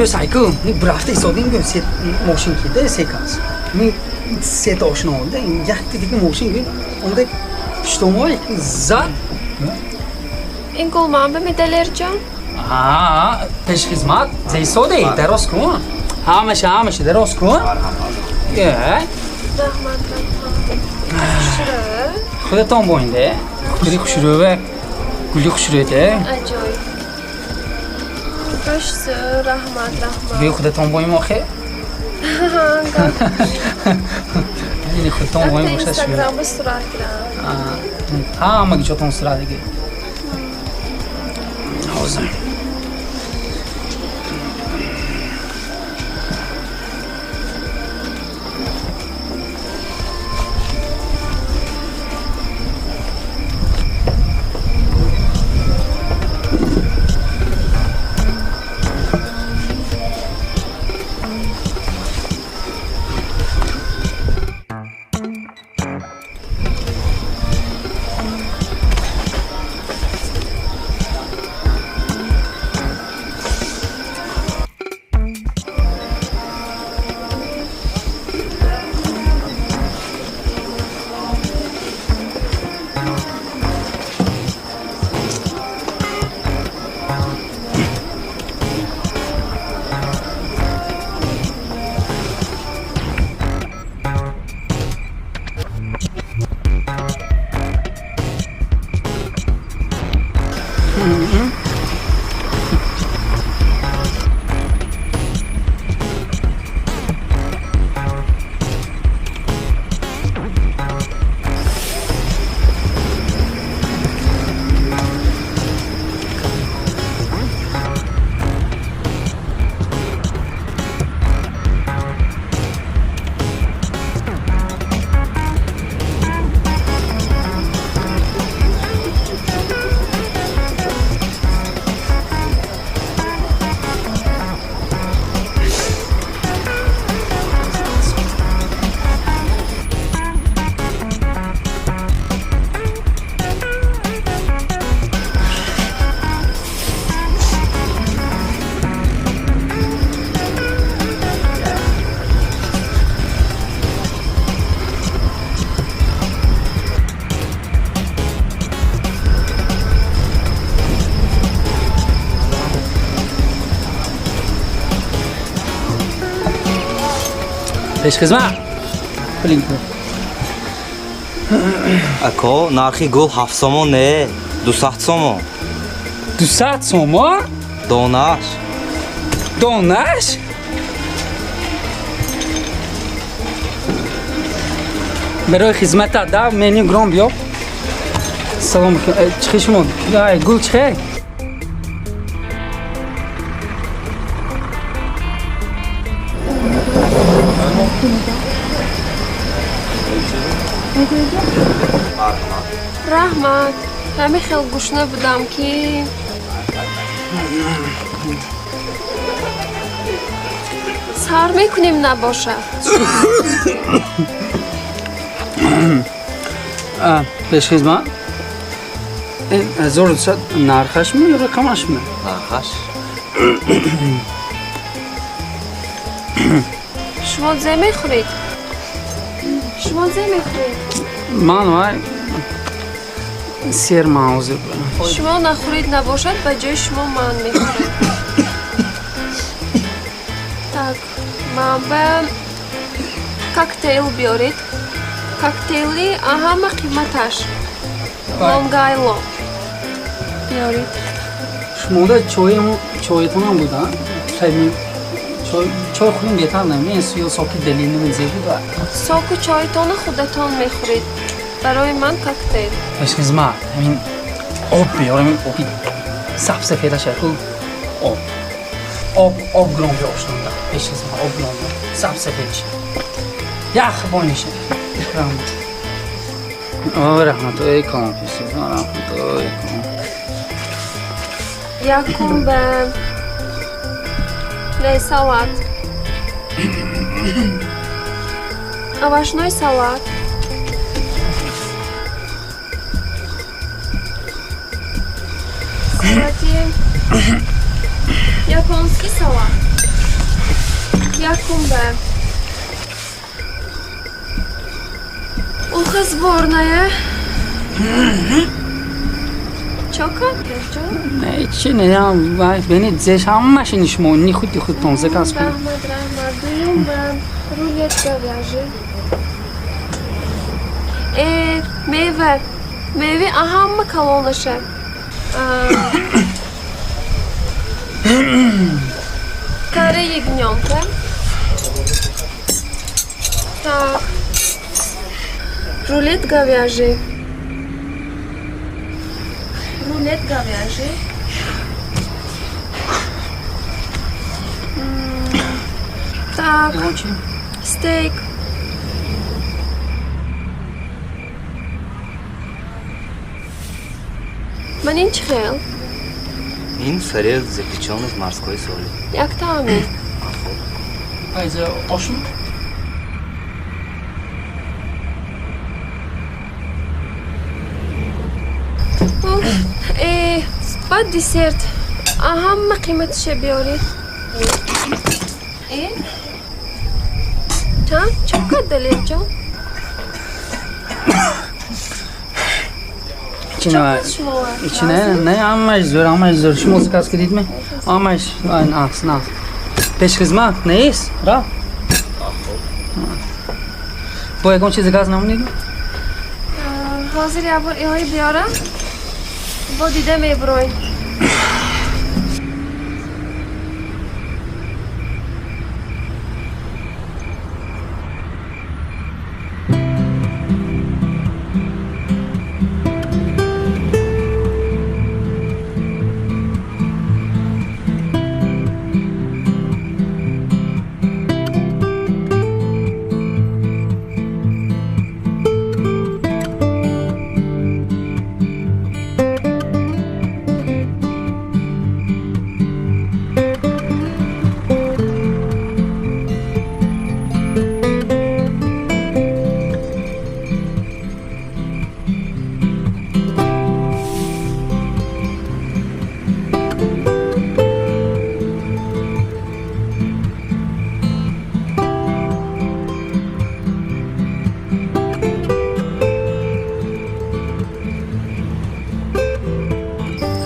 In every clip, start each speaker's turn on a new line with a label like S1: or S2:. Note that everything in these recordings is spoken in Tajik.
S1: Имрӯз сайку бурафта исодим гӯ се мошин кида се кас. Ми сета ошно да якта дига мошин гӯ омада пуштомой зад.
S2: Ин гул ман ба Далерҷон?
S1: Аа, пешхизмат зейсоде дароз кун. Ҳамаша, ҳамаша дароз кун. Е.
S2: Раҳмат, раҳмат. Хушрӯ.
S1: Худатон боинде. Гули хушрӯва. Гули хушрӯте.
S2: Аҷоиб. Хушсу, раҳмат, раҳмат.
S1: Гӯи худатон боим охе. Ини худатон боим бошад шуд.
S2: Инстаграм ба сурат гирам.
S1: Ҳамаги ҷотон сурат гиред. Ҳозир. Пешхизмат. Пулин кун.
S3: Ако, нархи гул 7 сомон не, 200 сомон.
S1: 200 сомон?
S3: Донаш.
S1: Донаш? Барои хизмата да меню гром биё. Салом, чихе шумо? Ай, гул чихе?
S2: Раҳмат. Ҳамин хел гушна будам ки сар мекунем набошад.
S1: Пешхизмат. 1200 нархаш ми ё рақамаш ми?
S3: Нархаш.
S2: Шумо зе мехӯред? Шумо зе мехӯред?
S1: Ман вай сер мавзӯ.
S2: Шумо нахӯред набошад, ба ҷои шумо ман мехӯрам. Так, ман ба коктейл биёред. Коктейли ҳама қиматаш. Лонгайло. Биёред.
S1: Шумода чоятонам буд, а? Чой хӯрем беҳтар нами, ё соки далини зе буд?
S2: Соку чоятонро худатон мехӯред. Барои ман коктейл.
S1: Пешхизмат, ҳамин об биёр, ҳамин оби сабсафедаш ку об. Об, об гром биёр ошнонда. Пешхизмат, об гром биёр. Сабсафедш. Ях бониша. Раҳмат. Ой, раҳмат, ой, калон пешхизмат, раҳмат, ой, калон.
S2: Якум ба не салат. Овощной салат. Салати японский салат. Якум ба. Уха сборная. Чо кард?
S1: Не, чи не, бинед, зеш ҳамааш ини шумо ни худи худтон заказ кунед.
S2: Раҳмат, раҳмат. Дуюм ба рулет говяжий. Э, мева. Меви ҳама калонаша. Каре ягненка. Так. Рулет говяжий. Рулет говяжий. Так. Стейк. Ман ин чӣ хел?
S3: Ин форель, запечённый в морской соли.
S2: Як таъми.
S1: Пайза ошм?
S2: Э, баъд десерт. Ҳама қиматиша биёред. Э? Чанд? Чо кард, Далерҷон?
S1: Чи не, не, ҳамааш зӯр, ҳамааш зӯр. Шумо заказ кардидми? Ҳамааш нағз, нағз. Пешхизмат нест? Рафт. Бо ягон чиз заказ намудед?
S2: Ҳозир як бор иҳои биёрам, бо дида мебуроем.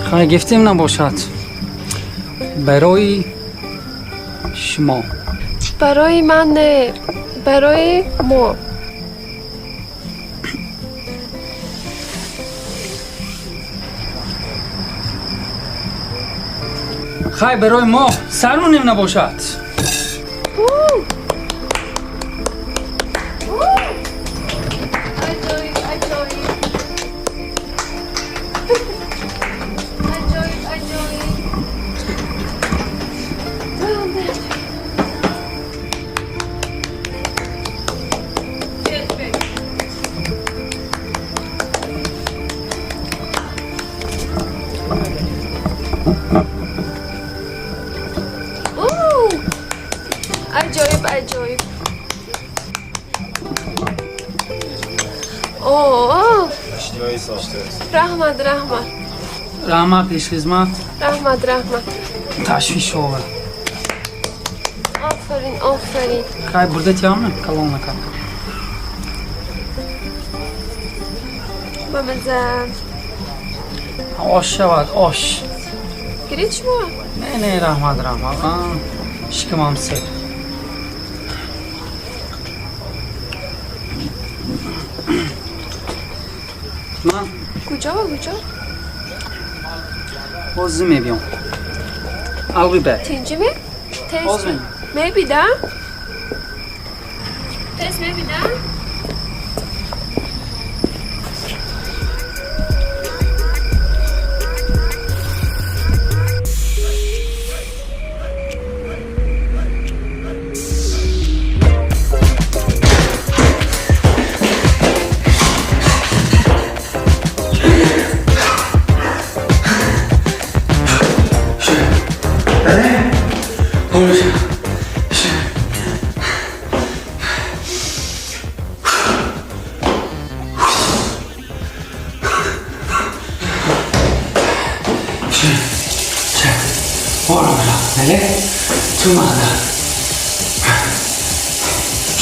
S1: Хай, гифтем набошад. Барои шумо.
S2: Барои ман не, барои мо.
S1: Хай, барои мо сармонем набошад.
S2: Аҷоиб, аҷоиб. Аҷоиб, аҷоиб. Аҷоиб, аҷоиб. О, раҳмат, раҳмат.
S1: Раҳмат, пешхизмат.
S2: Раҳмат, раҳмат.
S1: Ташвиш овар.
S2: Офарин, офарин.
S1: Хай, бурда тиёме калон накард.
S2: Бамаза.
S1: Ош шавад, ош.
S2: Гиред шумо?
S1: Не, не, раҳмат, раҳмат. Шикамам сер. Ман
S2: Куҷо, куҷо?
S1: Ҳозир мебиём. I'll be back.
S2: Тинҷи ме? Тез
S1: Ҳозир мебиём.
S2: Мебида? Тез мебида?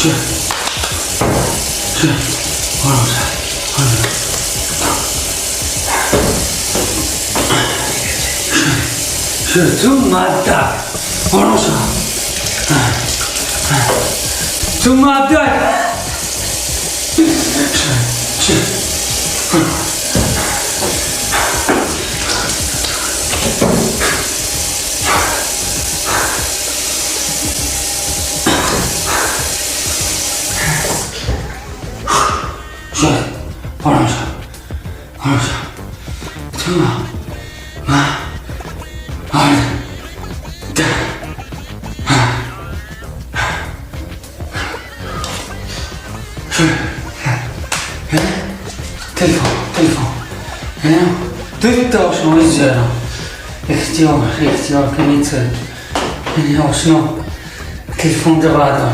S1: Ту мадак. Ором шав. Ту мадак. Ором шав. Ором шав. Ту ма. Телефон, телефон. Духта ошно изжера. Ихтиёр, ихтиёр, каница. Ошно. Телефон давадор.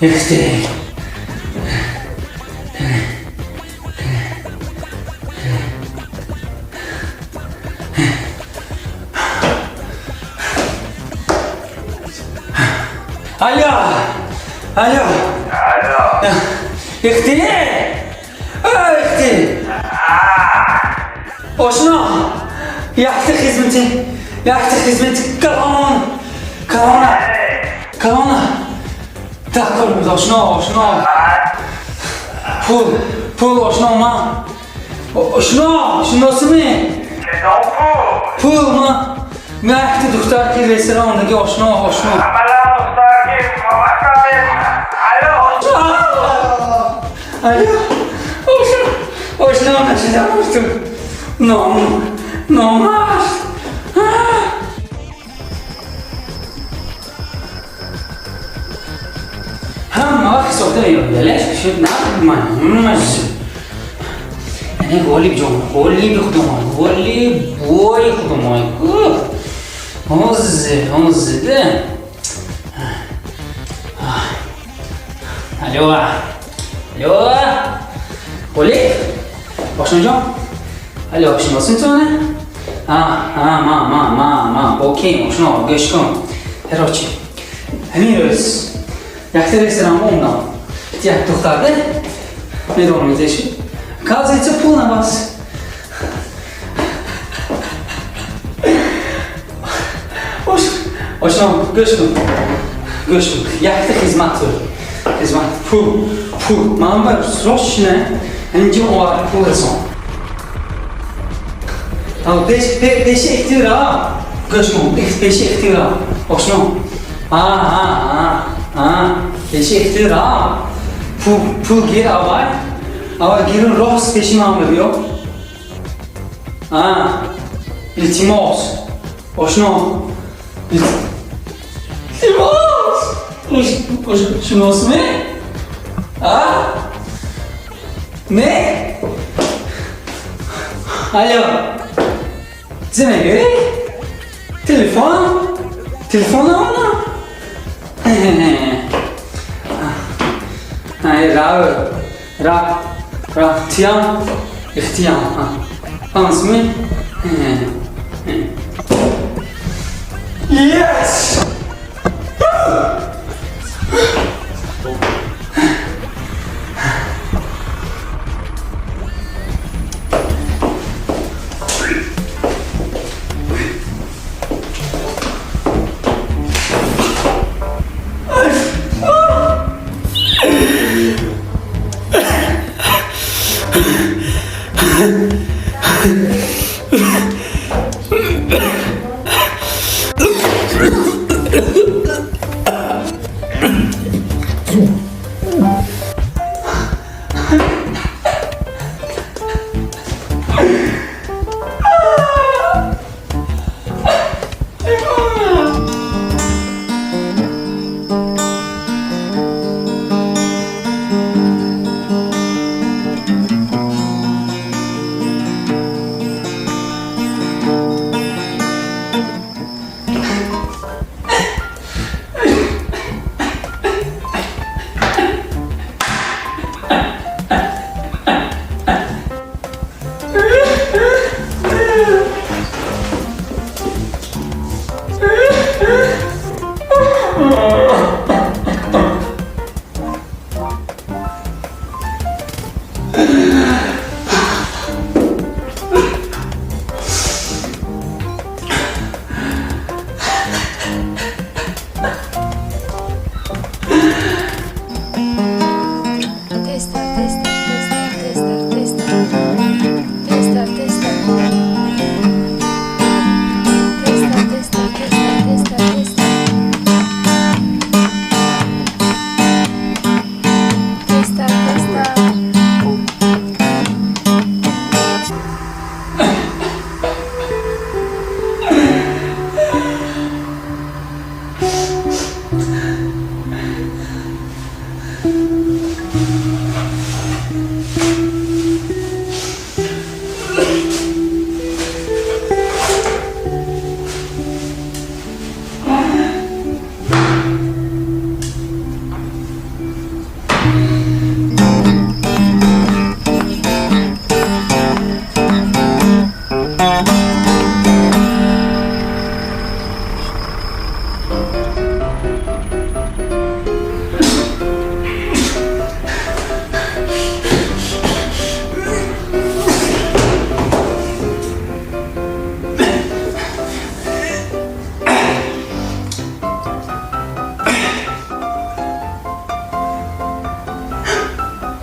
S1: Ихти. Алло! Алло! Алло! Ихти! Ихти! Ошно! Якта хизмати! Якта хизмати! Калон! Калона! Калона! Так, ошно, ошно! Пул! Пул, ошно, ма! Ошно! Шиносими? Пул, ма! Якта духтар ки ресторан даги ошно, ошно! Алло! Ошно! Ошно, нашидам ту! Ном! Номаш! Ҳама вақт сохта меёбидалеш шуд на ман яъне ғолиб ҷон, ғолиби худомон, ғолиб бои худомон. Ҳозир, ҳозир. Алло, алло, ғолиб, ошноҷон, алло, шиноситоне? А, ма, ма, ма, ма, окей, ошно, гӯш кун. Короче, ҳамин рӯз якта ресторан омдам. Як духтарда медонам изеши. Оказывается, пул на вас. Ошно, гӯш кун. Гӯш кун. Якта хизмат тур. Хизмат. Пул, пул. Ман ба срочно инҷо овард пул расон. Пеш, пеши ихтиёра. Гӯш кун. Пеши ихтиёра. Ошно. А, а, а, а. Пеши ихтиёра. Пул, пул гир аввал. Аввал гирун рост пеши ман биё. А. Илтимос. Ошно. Илтимос. Шиносми? А? Не? Алло. Чӣ мегӯӣ? Телефон? Телефон она? Ай, ра, ра, ра, тиям, ихтиям. Фаҳмисми? Yes!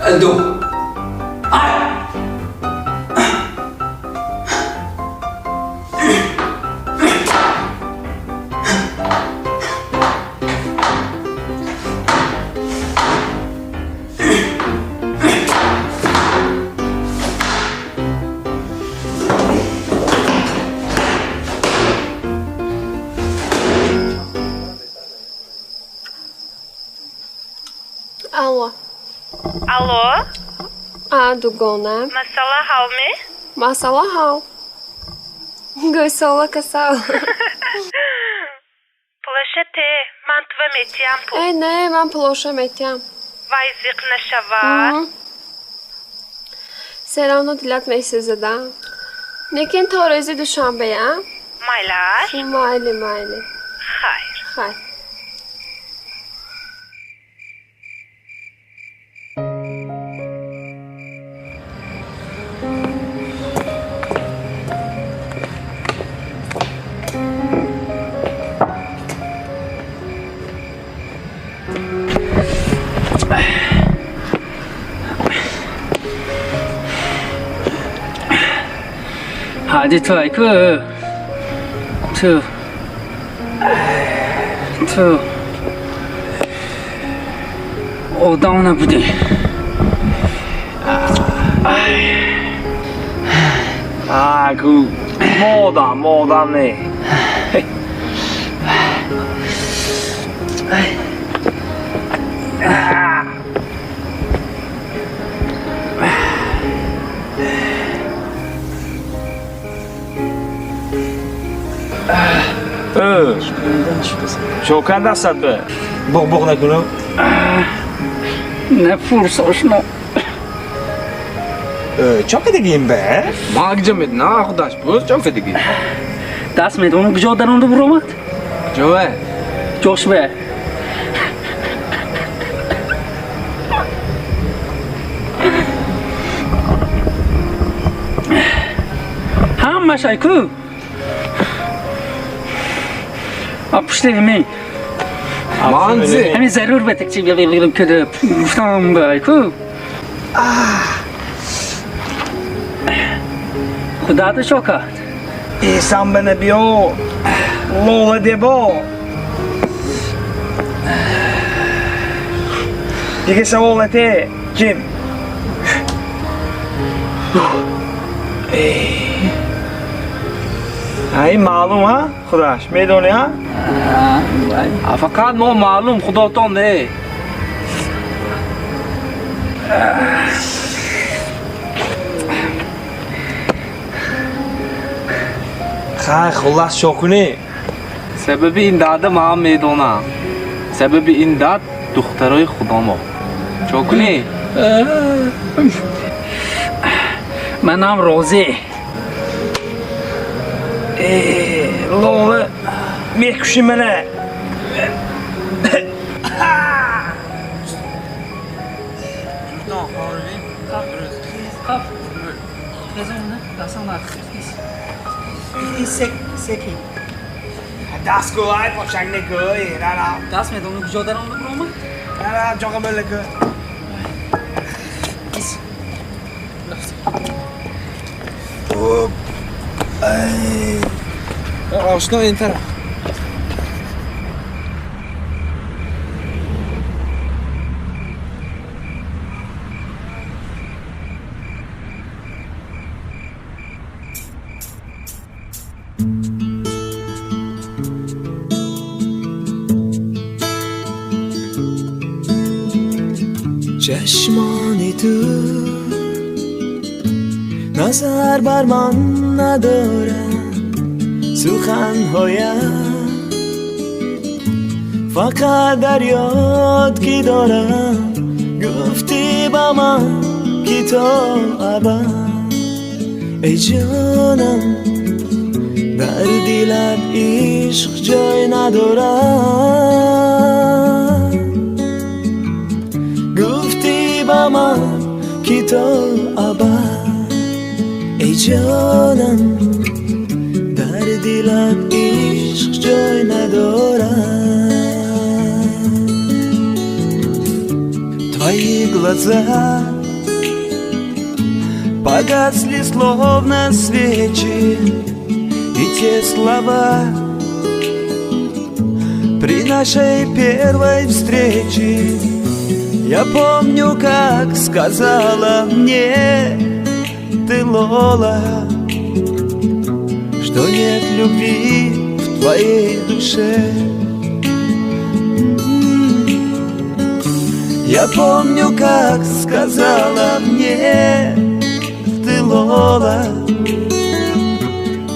S1: Ду.
S2: Алло.
S4: Алло.
S2: А, дугона.
S4: Масъала ҳал ме?
S2: Масъала ҳал. Гӯйсола касал.
S4: Пулаша те, ман тува метиҳам пул.
S2: Э, не, ман пулоша метиҳам.
S4: Вай зиқ нашавад.
S2: Серавно дилат месезада. Лекин то рӯзи душанбе, а?
S4: Майлаш?
S2: Майли, майли.
S4: Хайр.
S2: Хайр.
S1: Ҳади ту айку. Ту. Ту. Одам набудӣ.
S5: Аку модам, модам не. Чокар дастат бе.
S3: Буғ-буғ накунам.
S1: Напурс, ошно.
S3: Чо кардагием бе?
S6: Ман киҷа медонам, худаш боз чо кардагӣ?
S1: Даст медонам куҷо даронда буромад?
S6: Ҷове?
S1: Ҷош бе. Ҳамаш айку. А пушти ҳамин.
S6: Ман зе.
S1: Ҳамин зарур ба такчи када гуфтам ба айку. Худата чо кард?
S5: Эсан ба набиё, лола дебо. Дига савол нате, ҷим. Ай маълум, ҳа? Худаш, медонӣ, ҳа?
S6: А фақат мо маълум, худотон не.
S5: Хай, хуллас чо кунӣ?
S6: Сабаби ин дарда ман медонам. Сабаби ин дард духтарои худомо. Чо кунӣ?
S1: Манам розӣ.
S5: Э, лола, мекуши мана. Даст гӯ, ай почак негӯ, рара.
S1: Даст медонам куҷо даронда буромад?
S5: Рара, ҷоға бӯлакӯ.
S6: Ошно ин тараф.
S7: Чашмони ту назар бар ман надорад, суханҳоят фақат дар ёд ки дорам. Гуфтӣ ба ман ки то абад, эй ҷонам, дар дилат ишқ ҷой надорад. Гуфтӣ ба ман ки то абад, эй ҷонам, дар дилат ишқ ҷой надорад. Твои глаза Погасли словно свечи и те слова при нашей первой встрече. Я помню, как сказала мне ты, Лола, что нет любви в твоей душе. Я помню, как сказала мне ты, Лола,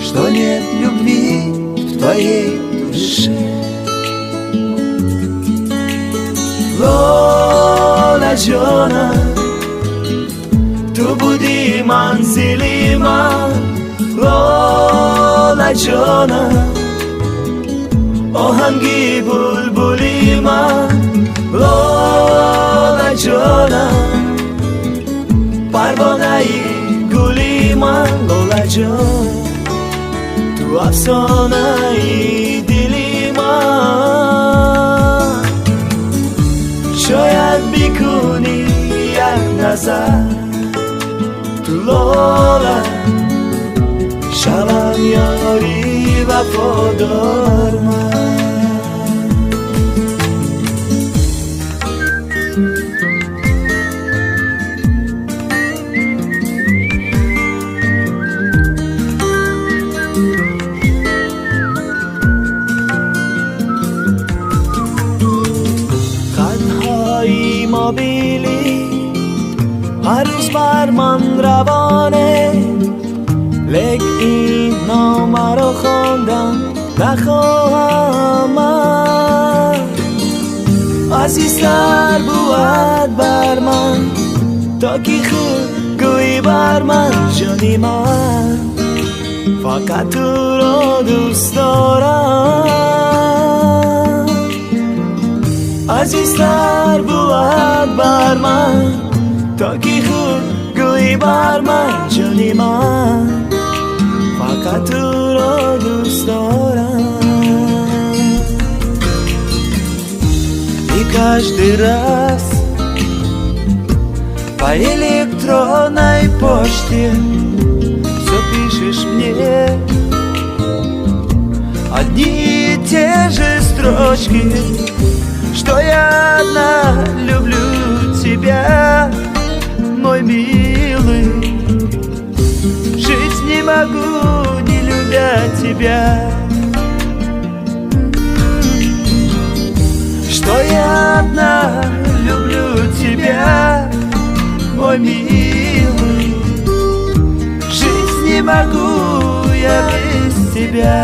S7: что нет любви в твоей душе. Лола ҷонам, ту будӣ манзили ман. Лола ҷонам, оҳанги булбули ман. Лола ҷонам, парвонаи гули ман. Лола ҷон, ту афсонаи дили ман. Шояд бикунӣ як назар ту, Лола, шавам ёри вафодор ман. Хатҳои мобилӣ ҳар рӯз бар ман равоне, лек ин номаро хондан нахоҳам ман. Азизтар бувад бар ман то ки худ гӯӣ бар ман, ҷони ман, фақат туро дӯст дорам. Азизтар бувад бар ман то ки худ гӯӣ бар ман, ҷони ман, фақат туро дӯст дорам. И каждый раз по электронной почте все пишешь мне одни и те же строчки, что я одна люблю тебя, мой милый. Жить не могу, не любя тебя. Что я одна люблю тебя, мой милый. Жить не могу я без тебя.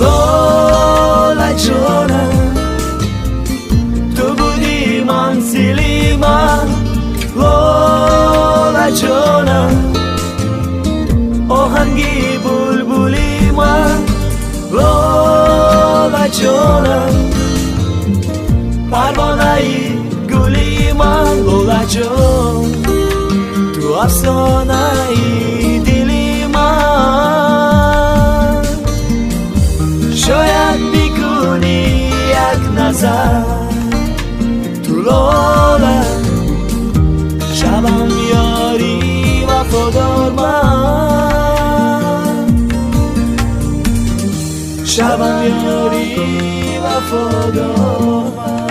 S7: Лола ҷонам, ту будӣ манзили ман. Лола ҷонам, оҳанги булбули ман. Лола ҷонам, парвонаи гули ман. Лола ҷон, ту афсонаи дили ман. Шояд бикунӣ як назар ту, Лола, шавам ёри вафодор ман. Шавам ёри вафодор ман.